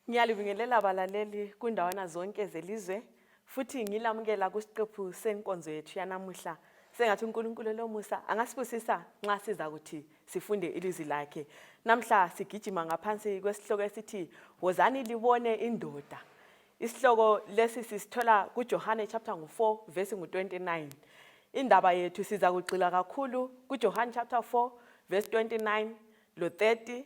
Ngiyalibingelela balaleli kundawana zonke zelizwe futhi ngilamukela kusiqephu senkonzo yethu yanamuhla. Sengathi uNkulunkulu lomusa angasibusisa nxa siza kuthi sifunde ilizwi lakhe. Namhla sigijima ngaphansi kwesihloko esithi wozani libone indoda. Isihloko lesi sisithola kuJohane chapter ngu-4 verse ngu-29. Indaba yethu siza kugxila kakhulu kuJohane chapter 4 verse 29 lo 30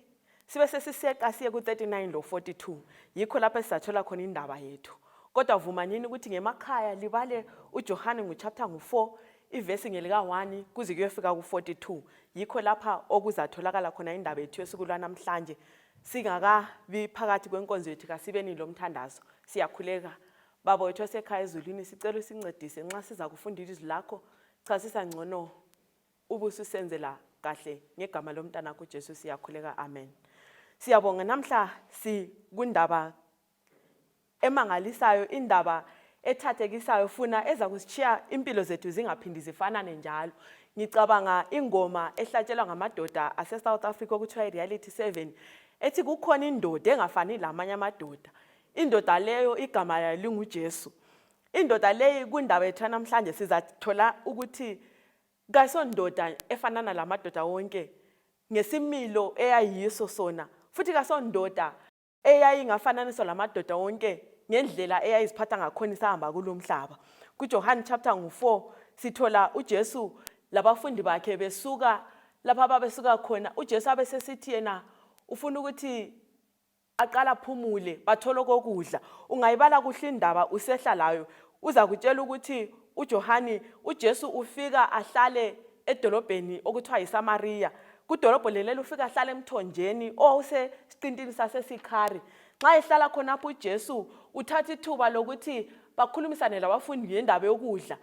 sibe sesiseqa siye ku-39 lo 42. Yikho lapho esizathola khona indaba yethu. Kodwa vumanini ukuthi ngemakhaya libale uJohane nguchapter ngu-4 ivesi ngelika-1 kuze kuyofika ku-42. Yikho lapha okuzatholakala khona indaba yethu yosuku lwanamhlanje. Singakabi phakathi kwenkonzo yethu kasibeni lomthandazo. Siyakhuleka. Baba wethu osekhaya ezulwini, sicela usincedise nxa siza kufunda ilizwi lakho. Chasisa ngcono ubususenzela kahle ngegama lomntanakho uJesu siyakhuleka amen. Siyabonga namhla sikundaba emangalisayo, indaba ethathekisayo funa eza kusitshiya impilo zethu zingaphindi zifanane njalo. Ngicabanga ingoma ehlatshelwa ngamadoda ase-South Africa okuthiwa i-Reality 7 ethi kukhona indoda engafani lamanye amadoda. Indoda leyo igama layo linguJesu. Indoda leyi kundaba yethu yanamhlanje sizathola ukuthi kasondoda efanana lamadoda wonke ngesimilo eyayiyiso sona futhi kasondoda eyayingafananiswa lamadoda wonke ngendlela eyayiziphatha ngakhona isahamba kulo mhlaba. KuJohane chapter ngu-4 sithola uJesu labafundi bakhe besuka lapha ababesuka khona. UJesu abesesithi yena ufuna ukuthi aqala aphumule bathole okokudla. Ungayibala kuhle indaba usehla layo uzakutshela ukuthi uJohane uJesu ufika ahlale edolobheni okuthiwa yiSamariya. Kudolobho leleli ufika ahlale emthonjeni owawusesiqintini saseSikhari. Nxa ehlala khonapho uJesu uthatha ithuba lokuthi bakhulumisane labafundi ngendaba yokudla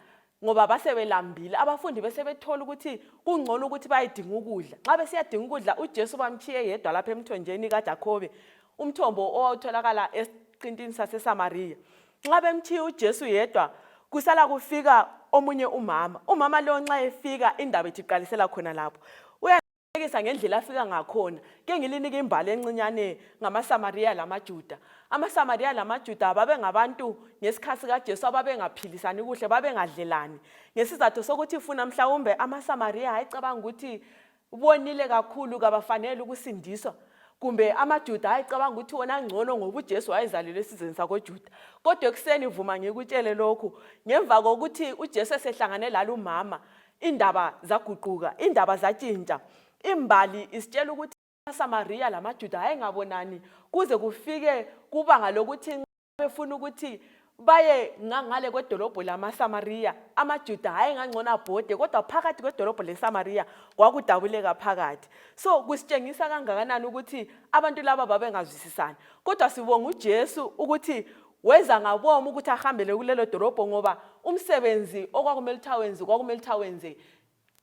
ngoba basebelambile. Abafundi besebethola ukuthi kungcono ukuthi bayedinga ukudla. Nxa besiyadinga ukudla uJesu bamtshiye yedwa lapha emthonjeni kaJakhobe, umthombo owawutholakala esiqintini saseSamariya. Nxa bemtshiya uJesu yedwa kusala kufika omunye umama. Umama lo nxa efika indaba ithi iqalisela khona lapho. Uyahlekisa ngendlela afika ngakhona. Ke ngilinike imbali encinyane ngamaSamariya lamaJuda. AmaSamariya lamaJuda babengabantu ngesikhathi sikaJesu ababengaphilisani kuhle, babengadlelani. Ngesizatho sokuthi funa mhlawumbe amaSamariya ayecabanga ukuthi bonile kakhulu kabafanele ukusindiswa kumbe amaJuda ayecabanga ukuthi wona angcono ngoba uJesu wayezalelwe esizweni sakoJuda. Kodwa ekuseni vuma ngikutshele lokhu, ngemva kokuthi uJesu esehlangane lalumama, indaba zaguquka, indaba zatshintsha. Imbali isitshela ukuthi amaSamariya lamaJuda ayengabonani kuze kufike kubanga lokuthi befuna ukuthi baye ngangale kwedolobho lamaSamariya, amaJuda ayengangcono abhode, kodwa phakathi kwedolobho leSamariya kwakudabuleka phakathi. So kusitshengisa kangakanani ukuthi abantu laba babengazwisisani. Kodwa sibonga uJesu ukuthi weza ngabomu ukuthi ahambele kulelo dolobho ngoba umsebenzi okwakumele ukuthi awenze kwakumele ukuthi awenze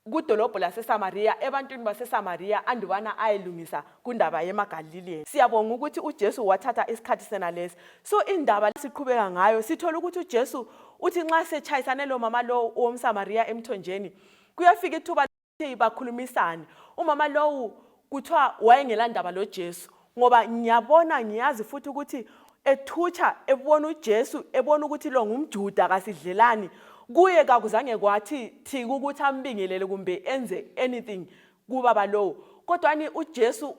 kudolobho laseSamariya, ebantwini baseSamariya andubana ayelungisa kundaba yemaGaliliyeni. Siyabonga ukuthi uJesu wathatha isikhathi senalesi. So indaba siqhubeka ngayo sithola ukuthi uJesu uthi nxa setshayisane lo mama lo womSamariya emthonjeni, kuyafika ithuba ukuthi bakhulumisane. Umama lowu kuthiwa wayengelandaba loJesu ngoba ngiyabona ngiyazi futhi ukuthi ethutsha ebona uJesu ebona ukuthi lo ngumJuda kasidlelani kuye kakuzange kwathi thiki ukuthi ambingelele kumbe enze anything kubaba lowo kodwani uJesu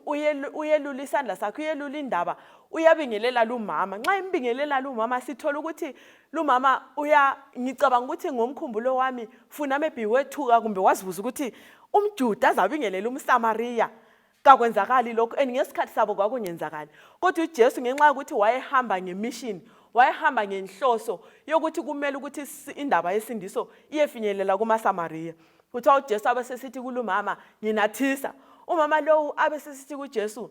uyelula isandla sakhe uyelula indaba uyabingelela lumama nxa imbingelela lumama sithola ukuthi lumama uya ngicabanga ukuthi ngomkhumbulo wami funa maybe wethuka kumbe wazibuza ukuthi umJuda azabingelela umSamariya kakwenzakali lokho and ngesikhathi sabo kwakungenzakali kodwa uJesu ngenxa yokuthi wayehamba ngemission wayehamba ngenhloso yokuthi kumele ukuthi indaba yesindiso iyefinyelela kumaSamariya kuthiwa uJesu abesesithi kulumama nginathisa umama lowu abesesithi kuJesu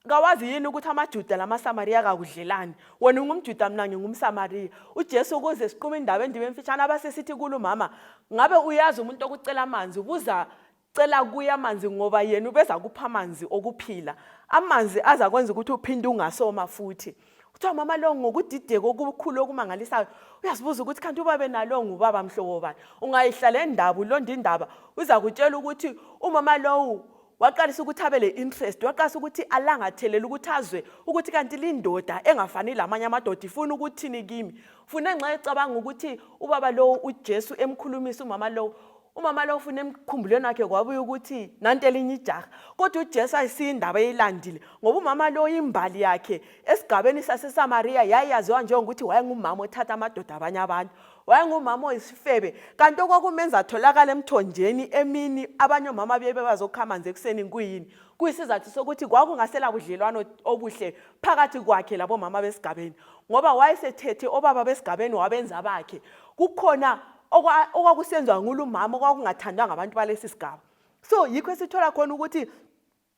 kawazi yini ukuthi amaJuda lamaSamariya kakudlelani wena ungumJuda mina ngingumSamariya uJesu ukuze siqume indaba endibe emfitshane abasesithi kulumama ngabe uyazi umuntu okucela amanzi ubuza Cela kuye amanzi ngoba yena ubeza kupha amanzi okuphila, amanzi azakwenza ukuthi uphinde ungasoma futhi. Kuthiwa mama lo ngokudideka okukhulu okumangalisayo uyazibuza ukuthi kanti ubaba enalo ngubaba mhlobo bani. Ungayihla le ndaba ulonda indaba uzakutshela ukuthi umama lowu Waqalisa ukuthi abe le-interest, waqalisa ukuthi alangathelele ukuthi azwe ukuthi kanti lindoda engafani lamanye amadoda ifuna ukuthini kimi. Funa nxa ecabanga ukuthi ubaba lowo uJesu emkhulumisa umama lowo, umama lowo ufuna emkhumbulweni wakhe kwabuya ukuthi nanti elinye ijaha. Kodwa uJesu ayisiyo indaba eyilandile, ngoba umama lowo imbali yakhe esigabeni saseSamariya yayaziwa njengokuthi wayengumama othatha amadoda abanye abantu. Wayengumama oyisifebe, kanti okwakumenza atholakale emthonjeni emini abanye omama bebe bazokha amanzi ekuseni kuyini? Kuyisizathu sokuthi kwakungasela budlelwano obuhle phakathi kwakhe labomama besigabeni, ngoba wayesethethe obaba besigabeni wabenza abakhe. Kukhona okwakusenziwa ngulumama okwakungathandwa ngabantu balesi sigaba. So yikho esithola khona ukuthi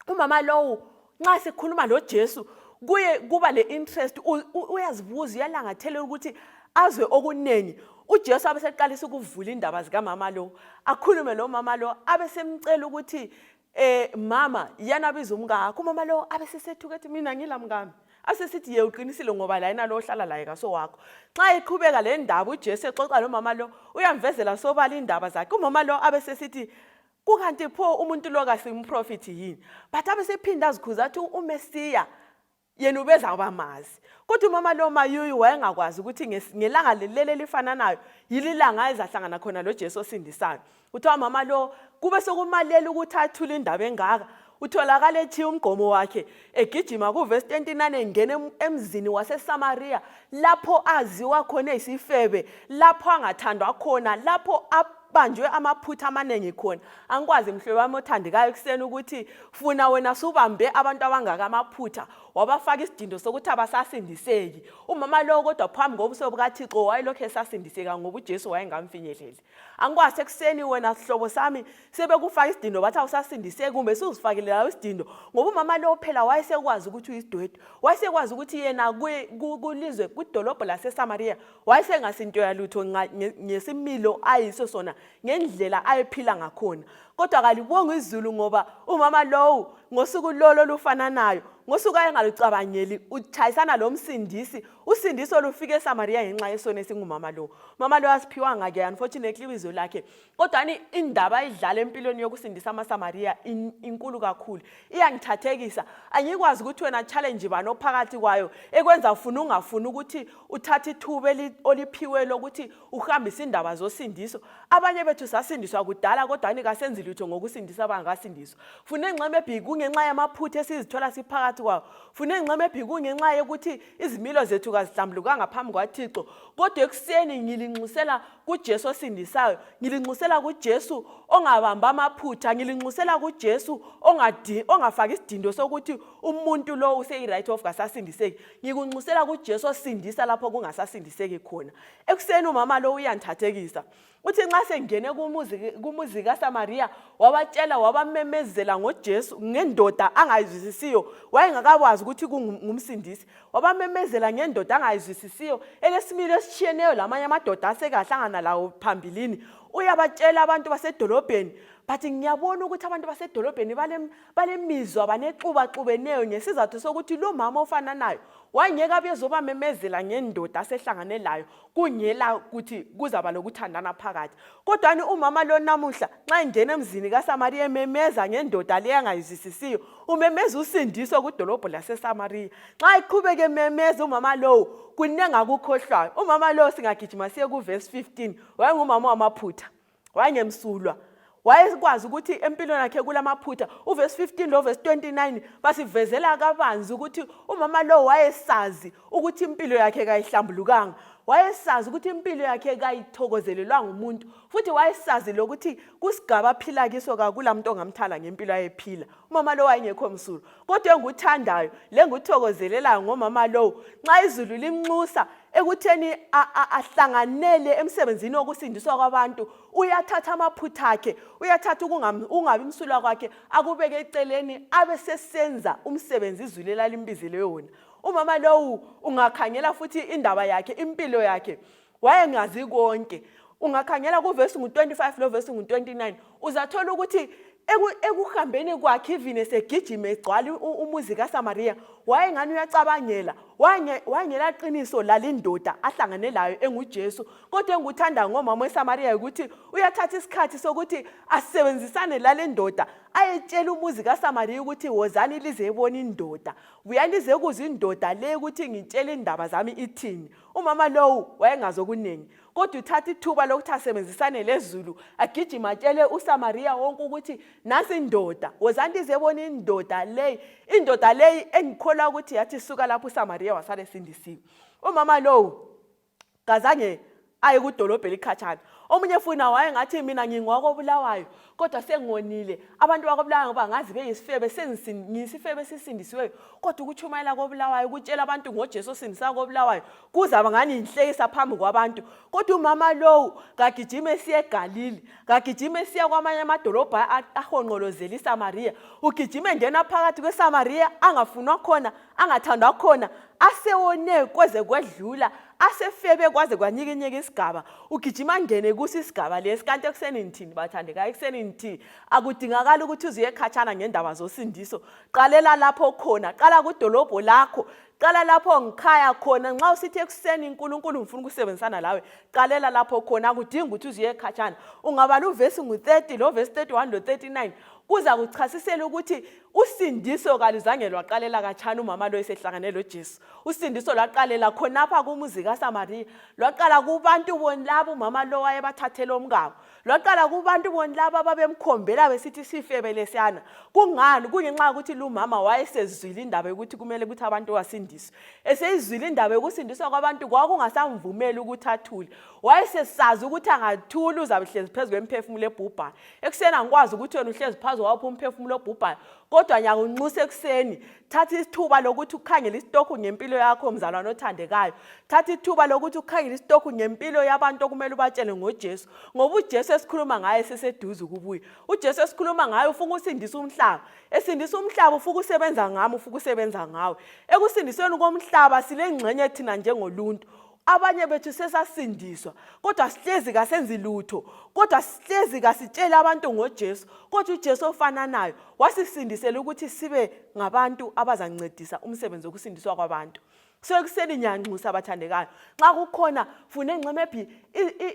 umama lowu nxa sikhuluma loJesu kuye kuba le interest, uyazibuza, uyalangathelela ukuthi azwe okuningi. UJesu abeseqalisa ukuvula indaba zikamama lo, akhulume lo mama lo, abesemcela ukuthi mama yana biza umkakho. Umama lo abesesethuka ethi mina ngila mkami. Asesithi ye uqinisile ngoba la yena lo ohlala laye kaso wakho. Nxa eqhubeka le ndaba uJesu exoxa lo mama lo, uyamvezela sobala indaba zakhe. Umama lo abesesithi kukanti pho umuntu lo kasimprofiti yini? But abesephinda azikhuza athi uMesiya yena ubezawubamazi. Kodwa umama lo Mayuyu wayengakwazi ukuthi ngelanga leli elifananayo yililanga ezahlangana khona lo Jesu osindisayo. Kuthiwa mama lo kube sokumalela ukuthi athule indaba engaka. Utholakala ethiya umgqomo wakhe egijima kuvesi 29 engena emzini waseSamaria lapho aziwa khona eyisifebe, lapho angathandwa khona, lapho abanjwe amaphutha amaningi khona. Angikwazi mhlobo wami othandekayo ekuseni ukuthi funa wena subambe abantu abangaka amaphutha wabafaka isidindo sokuthi abasasindiseki. Umama lo kodwa phambi kobuso bukaThixo wayelokhu esasindiseka ngoba uJesu wayengamfinyeleli. Angikwazi ekuseni wena sihlobo sami sebekufaka isidindo bathi awusasindiseki kumbe suzifakile lawo isidindo, ngoba umama lo phela wayesekwazi ukuthi uyisidwedwe, wayesekwazi ukuthi yena kulizwe kwidolobho laseSamaria wayesengasinto yalutho ngesimilo ayiso sona, ngendlela ayephila ngakhona. Kodwa kalibonga izulu ngoba umama lowu ngosuku lolo olufananayo, ngosuku ayengalucabangeli, utshayisana lomsindisi. Usindiso lufike eSamaria ngenxa yesono esingumama lo. Mama lo asiphiwanga ke unfortunately ibizo lakhe, kodwa indaba ayidlala empilweni yokusindisa amaSamaria inkulu kakhulu, iyangithathekisa. Angikwazi ukuthi wena challenge bani ophakathi kwayo ekwenza ufuna ungafuni ukuthi uthathe ithuba oliphiwe lokuthi uhambise indaba zosindiso. Abanye bethu sasindiswa kudala kodwa kasenzi lutho ngokusindisa abangakasindiswa. Funa engxeme ebhi kungenxa yamaphutha esizithola siphakathi kwawo. Funa engxeme ebhi kungenxa yokuthi izimilo zethu kazihlambulukanga phambi kwaThixo. Kodwa ekuseni ngilinxusela kuJesu osindisayo, ngilinxusela kuJesu ongabamba amaphutha, ngilinxusela kuJesu ongafaki isidindo sokuthi umuntu lo useyi-right off kasasindiseki. Ngikunxusela kuJesu osindisa lapho kungasasindiseki khona. Ekuseni umama lo uyangithathekisa. Uthi nxa sengene kumuzi kaSamaria wabatshela, wabamemezela ngoJesu ngendoda angayizwisisiyo. Wayengakakwazi ukuthi kungumsindisi. Wabamemezela ngendoda angayizwisisiyo, elesimilo esitshiyeneyo lamanye amadoda asekahlangana lawo phambilini. Uyabatshela abantu basedolobheni, but ngiyabona ukuthi abantu basedolobheni balemizwa, banexubaxubeneyo ngesizathu sokuthi lo mama ofananayo wayengeke abe ezobamemezela ngendoda asehlangane layo kungela ukuthi kuzaba lokuthandana phakathi. Kodwani umama lo namuhla nxa engena emzini kaSamariya ememeza ngendoda le angayizwisisiyo, umemeza usindiso kudolobho laseSamariya. Nxa eqhubeka ememeza umama lowo, kunengi akukhohlwayo. Umama lowo singagijima siye kuvesi 15, wayengumama wamaphutha, wayengemsulwa. Wayekwazi ukuthi empilweni yakhe kulamaphutha. Uvesi 15 lo vesi 29 basivezela kabanzi ukuthi umama lo wayesazi ukuthi impilo yakhe kayihlambulukanga, wayesazi ukuthi impilo yakhe kayithokozelelwanga umuntu, futhi wayesazi lokuthi kusigaba aphila kiso kakula muntu ongamthanda ngempilo ayephila. Umama lo wayengekho msulwa, kodwa enguthandayo lenguthokozelelayo ngomama lowo, nxa izulu limnxusa ekutheni ahlanganele emsebenzini wokusindiswa kwabantu, uyathatha amaphutha akhe, uyathatha ukungabi msulwa kwakhe, akubeke eceleni, abe sesenza umsebenzi izulu elalimbizele wona. Umama lowu ungakhangela futhi indaba yakhe, impilo yakhe, wayengazi konke. Ungakhangela kuvesi ngu-25 lo vesi ngu-29, uzathola ukuthi Ekuhambeni kwakhe even esegijima egcwala umuzi kaSamariya, wayengani uyacabangela, wayengelaqiniso lalindoda ahlangane layo enguJesu. Kodwa engikuthanda ngomama weSamariya ukuthi uyathatha isikhathi sokuthi asebenzisane lale ndoda, ayetshela umuzi kaSamariya ukuthi wozani lize ebona indoda, buyani lize kuzwa indoda le ukuthi ngitshele indaba zami ithini. Umama lowu wayengazi okuningi, kodwa uthatha ithuba lokuthi asebenzisane lezulu, agijima atshele uSamariya wonke ukuthi nansi indoda, wozani lize ebona indoda leyi, indoda leyi engikholwa ukuthi yathi suka lapho uSamariya wasale esindisiwe. Umama lowu kazange aye kudolobho elikhatshana. Omunye funa wayengathi mina ngingowakobulawayo kodwa sengonile, abantu bakobulawayo ngoba ngazi beyisifebe, ngiyisifebe esisindisiweyo, kodwa ukutshumayela kobulawayo, ukutshela abantu ngoJesu osindisa kobulawayo kuzaba ngani yinhlekisa phambi kwabantu. Kodwa umama lowu kagijima esiya eGalili, kagijima esiya kwamanye amadolobho ahonqolozela iSamariya, ugijima engena phakathi kweSamariya angafunwa khona, angathandwa khona, asewone kweze kwedlula, asefebe kwaze kwanyikinyeka isigaba, ugijima angene kuso isigaba lesi. Kanti ekuseni ngithini bathandekayo? Ekuseni ngithi akudingakali ukuthi uze uyekhatshana ngendaba zosindiso. Qalela lapho khona, qala kudolobho lakho, qala lapho ngikhaya khona. Nxa usithi ekuseni uNkulunkulu ngifuna ukusebenzisana lawe, qalela lapho khona, akudingi ukuthi uze uyekhatshana. Ungabala uvesi ngu-30 lo vesi 31 lo 39 kuza kuchasisela ukuthi usindiso kaluzange lwaqalela katshana umama lo esehlangane loJesu. Usindiso lwaqalela khonapha kumuzi kaSamariya, lwaqala kubantu bonalabo umama lo wayebathathela omkabo, lwaqala kubantu bonalabo ababemkhombela besithi sifebe lesiyana. Kungani? Kungenxa yokuthi lumama wayesezwile indaba yokuthi kumele ukuthi abantu basindiswe. Eseyizwile indaba yokusindiswa kwabantu, kwakungasamvumeli ukuthi athule. Wayesesazi ukuthi angathula uzabe hlezi phezu kwemiphefumulo ebhubhayo. Ekuseni angikwazi ukuthi wena uhlezi phezu kwawuphi umphefumulo obhubhayo, kodwa ngiyakunxusa ekuseni, thatha isithuba lokuthi ukhangele isitokhu ngempilo yakho mzalwane othandekayo. Thatha ithuba lokuthi ukhangele isitokhu ngempilo yabantu okumele ubatshele ngoJesu, ngoba uJesu esikhuluma ngaye seseduze ukubuya. UJesu esikhuluma ngaye ufuna ukusindisa umhlaba, esindisa umhlaba ufuna ukusebenza ngami, ufuna ukusebenza ngawe. Ekusindisweni komhlaba silengxenye thina njengoluntu. Abanye bethu sesasindiswa, kodwa sihlezi kasenzi lutho, kodwa sihlezi kasitsheli abantu ngoJesu. Kodwa uJesu ofananayo wasisindisela ukuthi sibe ngabantu abazancedisa umsebenzi wokusindiswa kwabantu. So ekuseni ngiyanxusa abathandekayo, nxa kukhona funa engxemephi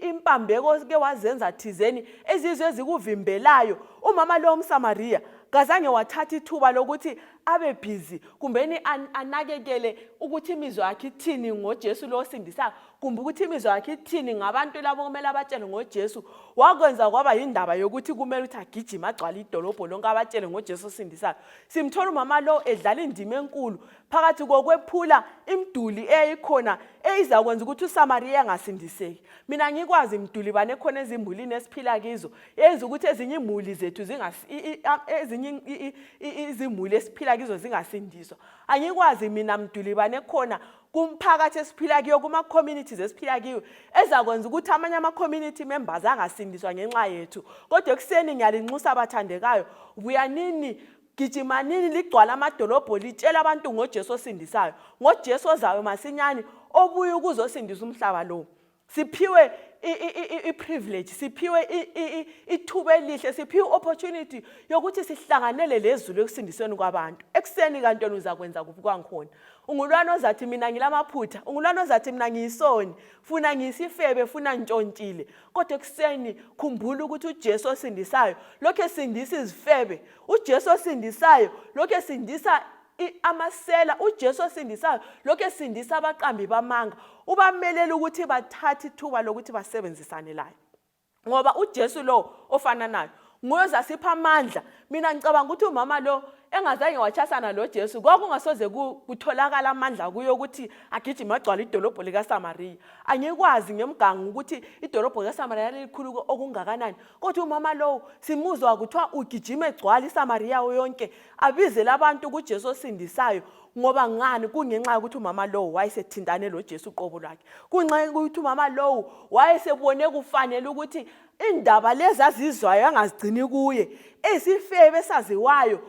impambeko ke wazenza thizeni ezizwe ezikuvimbelayo. Umama lo umSamariya kazange wathatha ithuba lokuthi abe busy kumbeni anakekele ukuthi imizwa yakhe ithini ngoJesu lo osindisayo, kumbe ukuthi imizwa yakhe ithini ngabantu labo okumele abatshele ngoJesu. Wakwenza kwaba yindaba yokuthi kumele ukuthi agijime agcwale idolobho lonke abatshele ngoJesu osindisayo. Simthola umama lo edlala indima enkulu phakathi kokwephula imiduli eyayikhona eyizakwenza ukuthi uSamariya angasindiseki. Mina ngikwazi imiduli bani ekhona ezimulini esiphila kizo yenza ukuthi ezinye imuli zethu ezinye izimuli esiphila kizo zingasindiswa. Angikwazi mina mduli bani ekhona kumphakathi esiphila kiyo, kuma-communities esiphila kiyo, ezakwenza ukuthi amanye ama-community members angasindiswa ngenxa yethu. Kodwa ekuseni ngiyalinxusa abathandekayo, buyanini, gijimanini ligcwala amadolobho litshela abantu ngoJesu osindisayo, ngoJesu ozayo masinyane, obuya ukuzosindisa umhlaba lo. Siphiwe i-privilege, siphiwe ithuba elihle, siphiwe i-opportunity yokuthi sihlanganele lezulu ekusindisweni kwabantu. Ekuseni kanti wena uzakwenza kuphi kwangikhona? Ungulwana ozathi mina ngilamaphutha, ungulwana ozathi mina ngiyisoni, funa ngiyisifebe, funa ntshontshile. Kodwa ekuseni khumbula ukuthi uJesu osindisayo lokhu esindisa izifebe, uJesu osindisayo lokhu esindisa amasela, uJesu osindisayo lokhu esindisa abaqambi bamanga, ubamelela ukuthi bathathe ithuba lokuthi basebenzisane laye. Ngoba uJesu lo ofananayo nguye ozasipha amandla. Mina ngicabanga ukuthi umama lo engazange wachasana loJesu, kwakungasoze kutholakala amandla kuye ukuthi agijime agcwale idolobho likaSamariya. Angikwazi ngemganga ukuthi idolobho likaSamariya lilikhulu okungakanani, kodwa umama lowo simuzwa kuthiwa ugijima egcwala iSamariya yonke, abizele abantu kuJesu osindisayo. Ngoba ngani? Kungenxa yokuthi umama lowo wayesethintane loJesu uqobo lwakhe. Kungenxa yokuthi umama lowo wayesebone kufanele ukuthi indaba lezi azizwayo angazigcini kuye. Eyisifebe esaziwayo,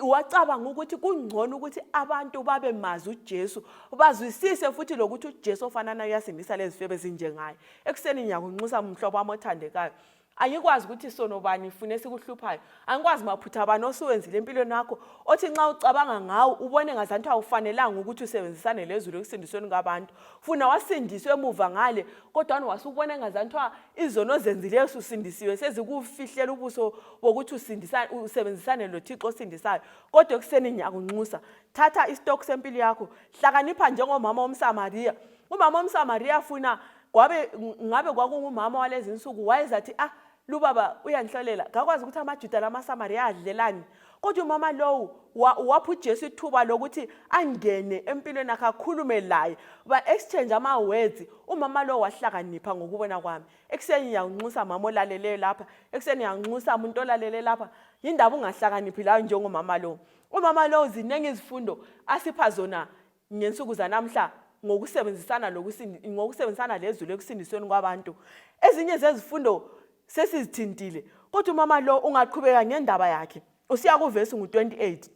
wacabanga ukuthi kungcono ukuthi abantu babe mazi uJesu, bazwisise futhi lokuthi uJesu ofananayo uyasindisa lezi febe ezinjengaye. Ekuseni ngiyakunxusa mhlobo wami othandekayo. Angikwazi ukuthi sono bani fune esikuhluphayo. Angikwazi maphutha bani osuwenzile empilweni yakho othi nxa ucabanga ngawo ubone ngazathi awufanelanga ukuthi usebenzisane lezulu ekusindisweni kwabantu. Funa wasindiswa emuva ngale kodwa wasubona ngazathi izono ozenzileyo ususindisiwe sezikufihlela ubuso bokuthi usindisa usebenzisane loThixo osindisayo. Kodwa ekuseni ngiyakunxusa, thatha istock sempilo yakho, hlakanipha njengomama womSamariya. Umama womSamariya funa kwabe ngabe kwakungumama walezi nsuku wayezathi ah lubaba uyanhlolela ngakwazi ukuthi amaJuda lamaSamariya adlelani kodwa umama lowu wapha uJesu ithuba lokuthi angene empilweni yakhe akhulume laye ba-exchange ama-words umama lowo wahlakanipha ngokubona kwami ekuseni ngiyakunxusa mama olaleleyo lapha ekuseni ngiyakunxusa muntu olalele lapha yindaba ungahlakaniphi layo njengomama lowo umama lowo ziningi izifundo asipha zona ngensuku zanamhla ngokusebenzisana ngokusebenzisana lezulu ekusindisweni kwabantu ezinye zezifundo sesizithintile kodwa umama lo ungaqhubeka ngendaba yakhe usiya kuvesi ngu-28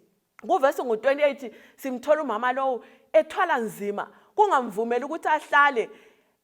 kuvesi ngu-28 simthola umama lowo ethwala nzima kungamvumeli ukuthi ahlale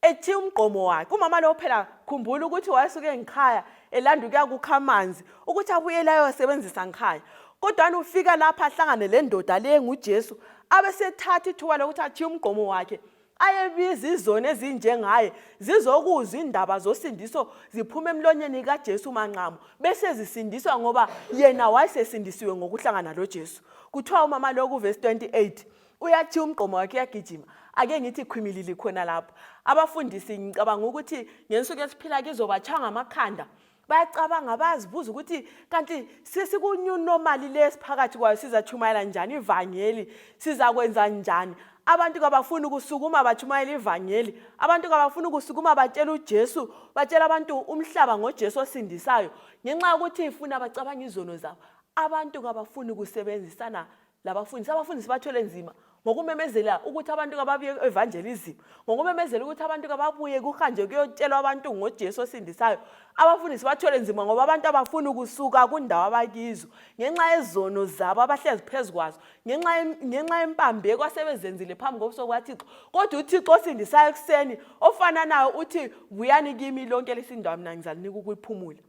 ethi umgqomo wakhe umama lowo phela khumbula ukuthi wayesuke ngikhaya elanda ukuya kukha amanzi ukuthi abuyele ayowasebenzisa ngikhaya kodwa ufika lapha ahlangane le ndoda le nguJesu abesethatha ithuba lokuthi atshiye umgqomo wakhe ayebiza izoni ezinjengaye zizokuzwa indaba zosindiso ziphuma emlonyeni kaJesu manqamu bese zisindiswa ngoba yena wayesesindisiwe ngokuhlangana loJesu kuthiwa umama lo kuvesi 28 uyathiya umgqomo wakhe uyagijima ake ngithi khwimilili khona lapho abafundisi ngicabanga ukuthi ngensuku esiphila kizo batshaya ngamakhanda bayacabanga bayazibuza ukuthi kanti sesiku-new normal le esiphakathi kwayo sizatshumayela njani ivangeli sizakwenza njani abantu kabafuni ukusukuma batshumayela ivangeli abantu kabafuni ukusukuma batshela uJesu batshela abantu umhlaba ngoJesu osindisayo ngenxa yokuthi ifuna bacabanga izono zabo abantu kabafuni ukusebenzisana labafundisi abafundisi bathwele nzima ngokumemezela ukuthi abantu kababuye evangelism ngokumemezela ukuthi abantu kababuye kuhanjwe kuyotshelwa abantu ngoJesu osindisayo abafundisi bathwele nzima ngoba abantu abafuni ukusuka kundawo abakizo ngenxa yezono zabo abahlezi phezu kwazo ngenxa yempambeko asebezenzile phambi kobuso bukaThixo kodwa uThixo osindisayo ekuseni ofana nayo uthi buyani kimi lonke lesindawo mina ngizalinika ukuyiphumula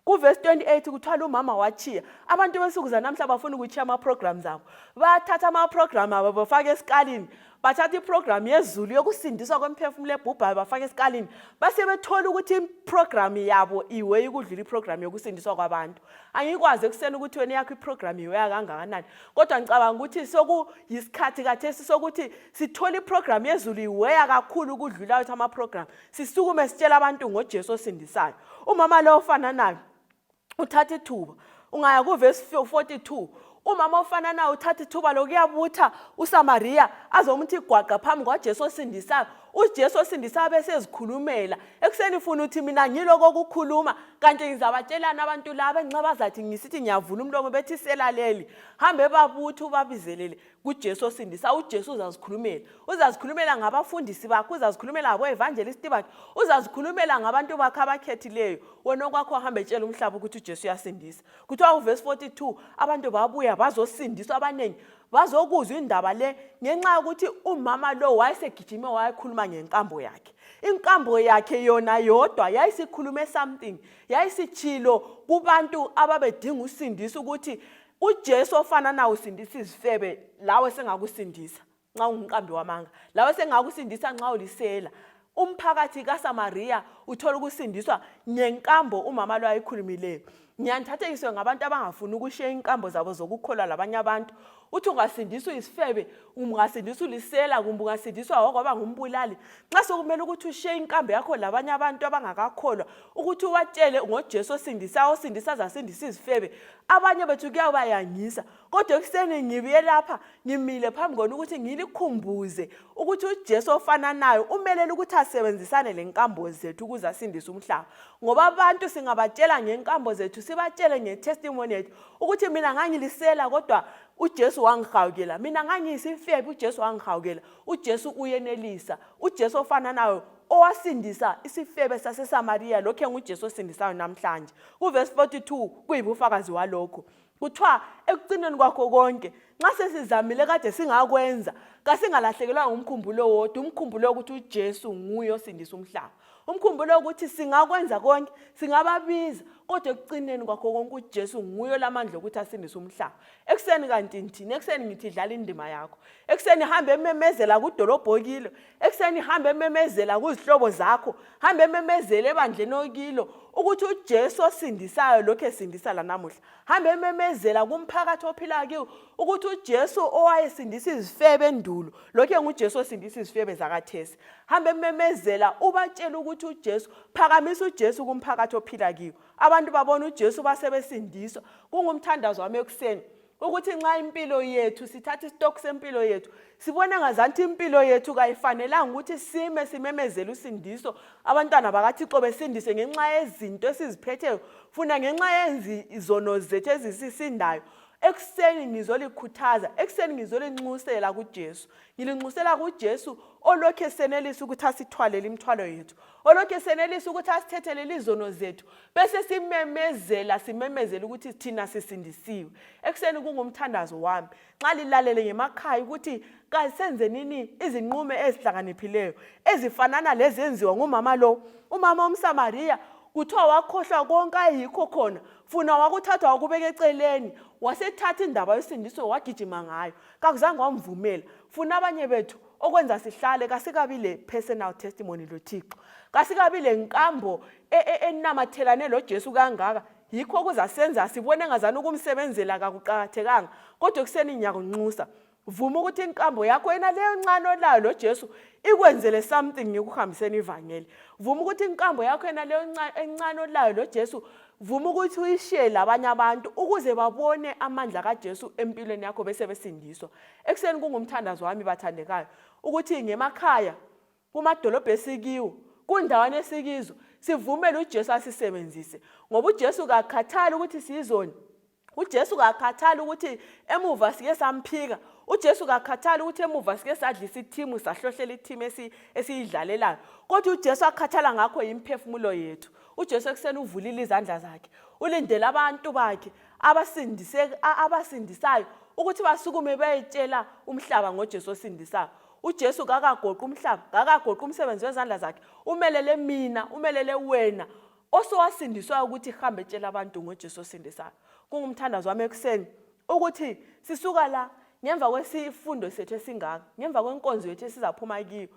Kuvesi 28 kuthiwa umama wachiya. Abantu bensuku zanamhla bafuna ukuchiya ama-programs abo. Bathatha ama-program abo bafake esikalini. Bathatha iprogram yezulu yokusindiswa kwemphefumulo ebhubhayo bafake esikalini. Base bethola ukuthi iprogram yabo iweya ukudlula iprogram yokusindiswa kwabantu. Angikwazi ekuseni ukuthi wena yakho iprogram iweya kangakanani. Kodwa ngicabanga ukuthi sokuyisikhathi khathesi sokuthi sithole iprogram yezulu iweya kakhulu ukudlula ukuthi ama-program. Sisukume sitshela abantu ngoJesu osindisayo. Umama lo ofananayo uthatha ithuba. Ungaya kuvesi 42 umama ofana naye uthatha ithuba lokuyabutha uSamariya azomuthi gwaqa phambi kwaJesu osindisayo. UJesu osindisayo bese ezikhulumela. Ekuseni ufuna uthi mina ngiloko okukhuluma kanti ngizabatshelana abantu laba nxa bazathi ngisithi ngiyavula umlomo bethi selaleli. Hambe babuthe ubabizelele kuJesu osindisa. UJesu uzazikhulumela. Uzazikhulumela ngabafundisi bakhe, uzazikhulumela ngabo-evangelisti bakhe, uzazikhulumela ngabantu bakhe abakhethileyo. Wena okwakho hambe etshela umhlaba ukuthi uJesu uyasindisa. Kuthiwa uvesi 42 abantu babuya bazosindiswa abaningi bazokuzwa indaba le ngenxa yokuthi umama lo wayesegijime wayekhuluma ngenkambo yakhe. Inkambo yakhe yona yodwa yayisikhulume something, yayisitshilo kubantu ababedinga usindiso ukuthi uJesu ofana nawe usindisa izifebe lawe sengakusindisa nxa ungumqambi wamanga lawe sengakusindisa nxa ulisela umphakathi kaSamariya uthola ukusindiswa ngenkambo umama lo ayikhulumileyo ngiyangithathekiswe ngabantu abangafuni ukushiya inkambo zabo zokukholwa labanye abantu uthi ungasindiswa uyisifebe ungasindiswa ulisela kumbe ungasindiswa wakwaba ngumbulali nxa sokumele ukuthi ushiye inkambo yakho labanye abantu abangakakholwa ukuthi ubatshele ngoJesu osindisayo osindisa azasindisa izifebe abanye bethu kuyabayangisa kodwa ekuseni ngibuye lapha ngimile phambi kona ukuthi ngilikhumbuze ukuthi uJesu ofananayo umelele ukuthi asebenzisane lenkambo zethu ukuze asindise umhlaba ngoba abantu singabatshela ngenkambo zethu sibatshele ngetestimony yethu ukuthi mina ngangilisela kodwa uJesu wangihawukela mina ngangiyisifebe uJesu wangihawukela uJesu uyenelisa uJesu ofananayo owasindisa isifebe saseSamariya lokhe nguJesu osindisayo namhlanje kuvesi 42 kuyibufakazi walokho kuthiwa ekucineni kwakho konke Nxa sesizamile kade singakwenza, kasingalahlekelwa ngumkhumbulo wodwa, umkhumbulo wokuthi uJesu nguye osindisa umhlaba. Umkhumbulo wokuthi singakwenza konke, singababiza, kodwa ekucineni kwakho konke uJesu nguye olamandla okuthi asindise umhlaba. Ekuseni kanti ngithini? Ekuseni ngithi dlala indima yakho. Ekuseni hambe ememezela kudolobho okilo. Ekuseni hambe ememezela kuzihlobo zakho. Hambe ememezela ebandleni okilo ukuthi uJesu osindisayo lokhu esindisa lanamuhla. Hambe ememezela kumphakathi ophila kiwo ukuthi uJesu owayesindisa izifebe endulo lokhu enguJesu osindisa izifebe zakathesi. Hambe ememezela ubatshela ukuthi uJesu, phakamisa uJesu kumphakathi ophila kiwo. Abantu babona uJesu basebesindiswa. Kungumthandazo wami ekuseni ukuthi nxa impilo yethu sithatha isitokhu sempilo yethu sibone ngazanthi impilo yethu kayifanelanga ukuthi sime simemezele usindiso abantwana bakaThixo besindiswe ngenxa yezinto esiziphetheyo funa ngenxa yezono zethu ezisisindayo. Ekuseni ngizolikhuthaza, ekuseni ngizolinxusela kuJesu. Ngilinxusela kuJesu olokhu esenelisa ukuthi asithwalele imithwalo yethu, olokhu esenelisa ukuthi asithethelele izono zethu, bese simemezela, simemezela ukuthi thina sisindisiwe. Ekuseni kungumthandazo wami nxa lilalele ngemakhaya ukuthi kasenzenini izinqumo ezihlakaniphileyo ezifanana lezenziwa ngumama lo. Umama omSamariya kuthiwa wakhohlwa konke ayikho khona, funa wakuthathwa wakubeka eceleni, wasethatha indaba yosindiso wagijima ngayo. Kakuzange wamvumela. Funa abanye bethu okwenza sihlale kasikabi le personal testimony loThixo, kasikabi le nkambo e, e, enamathelane loJesu kangaka. Yikho okuzasenza sibone engazani ukumsebenzela kakuqakathekanga, kodwa ekuseni ngiyakunxusa, vuma ukuthi inkambo yakho yena leyo ncane olayo loJesu ikwenzele something ngekuhambiseni ivangeli. Vuma ukuthi inkambo yakho yena leyo encane olayo loJesu, vuma ukuthi uyishiye labanye abantu ukuze babone amandla kaJesu empilweni yakho bese besindiswa. Ekuseni kungumthandazo wami bathandekayo ukuthi ngemakhaya, kumadolobho esikiwo, kundawana esikizo, sivumele uJesu asisebenzise, ngoba uJesu kakhathali ukuthi siyizoni. UJesu kakhathali ukuthi emuva sike samphika. UJesu kakhathali ukuthi emuva sike sadlisa ithimu, sahlohlela ithimu esiyidlalelayo. Kodwa uJesu akhathala ngakho yimiphefumulo yethu. UJesu ekuseni uvulile izandla zakhe, ulindele abantu bakhe abasindise abasindisayo ukuthi basukume bayetshela umhlaba ngoJesu osindisayo. UJesu kakagoqi umhlaba, kakagoqi umsebenzi wezandla zakhe. Umelele mina, umelele wena osowasindiswayo ukuthi hambe etshela abantu ngoJesu osindisayo. Kungumthandazo wami ekuseni ukuthi sisuka la ngemva kwesifundo sethu esingaka, ngemva kwenkonzo yethu esizaphuma kiyo,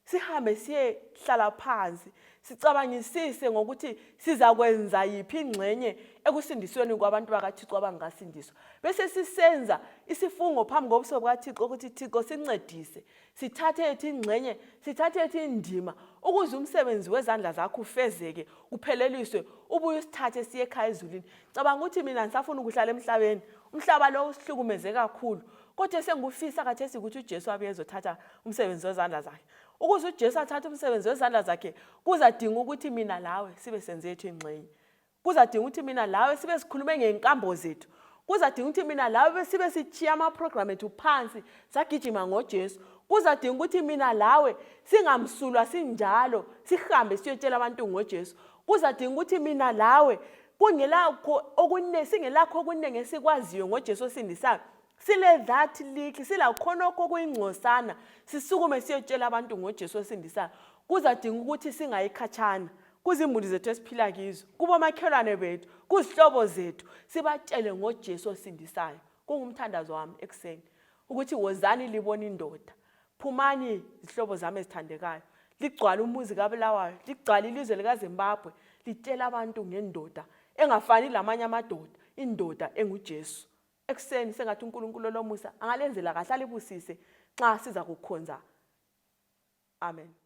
sihambe siyehlala phansi sicabangisise ngokuthi sizakwenza yiphi ingxenye ekusindisweni kwabantu bakaThixo abangasindiswa, bese sisenza isifungo phambi kobuso bukaThixo ukuthi Thixo sincedise sithathe yethu ingxenye, sithathe yethu indima ukuze umsebenzi wezandla zakho ufezeke, upheleliswe, ubuye usithathe siye ekhaya ezulwini. Cabanga ukuthi mina ngisafuna ukuhlala emhlabeni, umhlaba lo usihlukumeze kakhulu, kodwa esengikufisa khathesi ukuthi uJesu abuye ezothatha umsebenzi wezandla zakhe. Ukuze uJesu athathe umsebenzi wezandla zakhe kuzadinga ukuthi mina lawe sibe senze yethu ingxenye. Kuzadinga ukuthi mina lawe sibe sikhulume ngenkambo zethu. Kuzadinga ukuthi mina lawe sibe sitshiya ama-program ethu phansi sagijima ngoJesu. Kuzadinga ukuthi mina lawe singamsulwa sinjalo sihambe siyotshela abantu ngoJesu. Kuzadinga ukuthi mina lawe kungelakho okune singelakho okuningi esikwaziyo ngoJesu osindisayo, sile that little, silakhonokho okuyingcosana, sisukume siyotshela abantu ngoJesu osindisayo. Kuzadinga ukuthi singayi khatshana kuzimuli zethu esiphila kizo, kubomakhelwane bethu, kuzihlobo zethu, sibatshele ngoJesu osindisayo. Kungumthandazo wami ekuseni ukuthi wozani libone indoda. Phumani zihlobo zami ezithandekayo, ligcwale umuzi kaBulawayo, ligcwale ilizwe likaZimbabwe, litshela abantu ngendoda engafani lamanye amadoda, indoda enguJesu. Ekuseni sengathi uNkulunkulu olomusa angalenzela kahle alibusise nxa siza kukhonza. Amen.